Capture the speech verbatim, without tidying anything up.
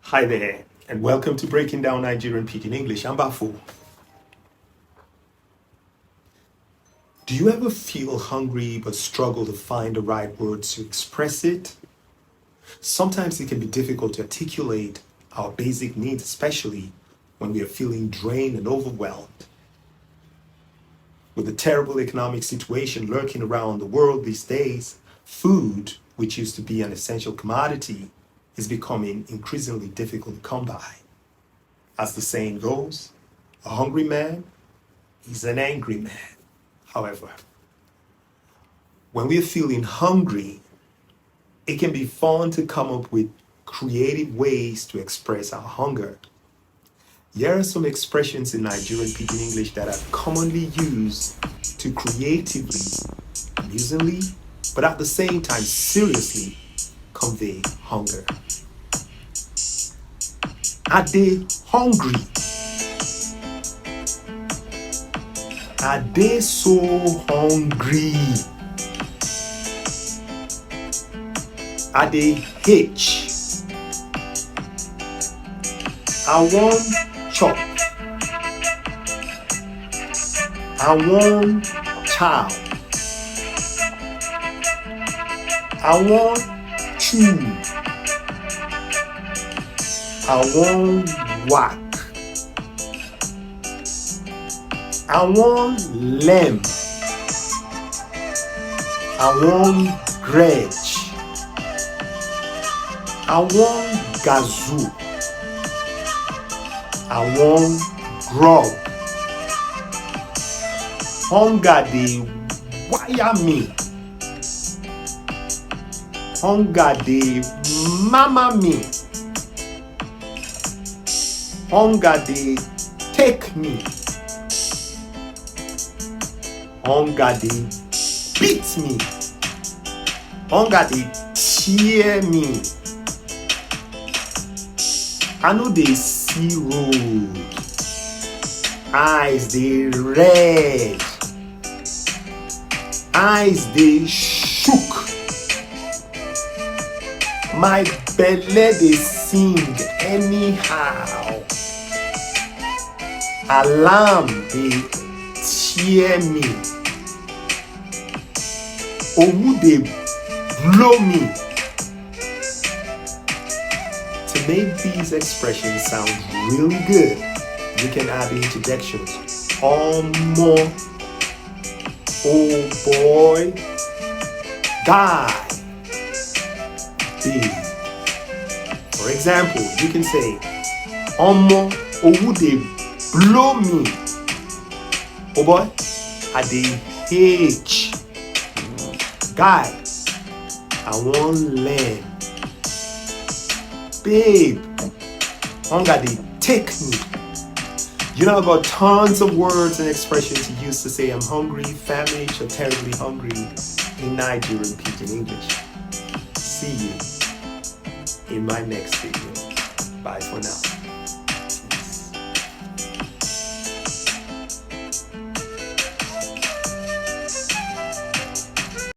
Hi there, and welcome to Breaking Down Nigerian Pidgin English. I'm Bafo. Do you ever feel hungry but struggle to find the right words to express it? Sometimes it can be difficult to articulate our basic needs, especially when we are feeling drained and overwhelmed. With the terrible economic situation lurking around the world these days, food, which used to be an essential commodity, is becoming increasingly difficult to come by. As the saying goes, a hungry man is an angry man. However, when we are feeling hungry, it can be fun to come up with creative ways to express our hunger. Here are some expressions in Nigerian Pidgin English that are commonly used to creatively, amusingly, but at the same time seriously convey hunger. I dey hungry. I dey so hungry. I dey H. I wan chop. I wan chow. I wan chew. I wan whack. I wan lem. I wan grudge. I wan gazoo. I wan grub. Hunger dey wire me. Hunger dey mama me. Hunger dey take me. Hunger dey beat me. Hunger dey tear me. I no dey see road. Eyes dey red. Eyes dey shook. My belle dey sing anyhow. Alarm dey tear me. Owu dey blow me. To make these expressions sound really good, you can add the interjections omo, oh boy, guy, babe. For example, you can say, omo, owu dey blow me. Oh boy, I dey H. Guy, I wan learn. Babe, hunger dey take me. You know, I've got tons of words and expressions to use to say I'm hungry, famished, or terribly hungry in Nigerian Pidgin English. See you in my next video. Bye for now.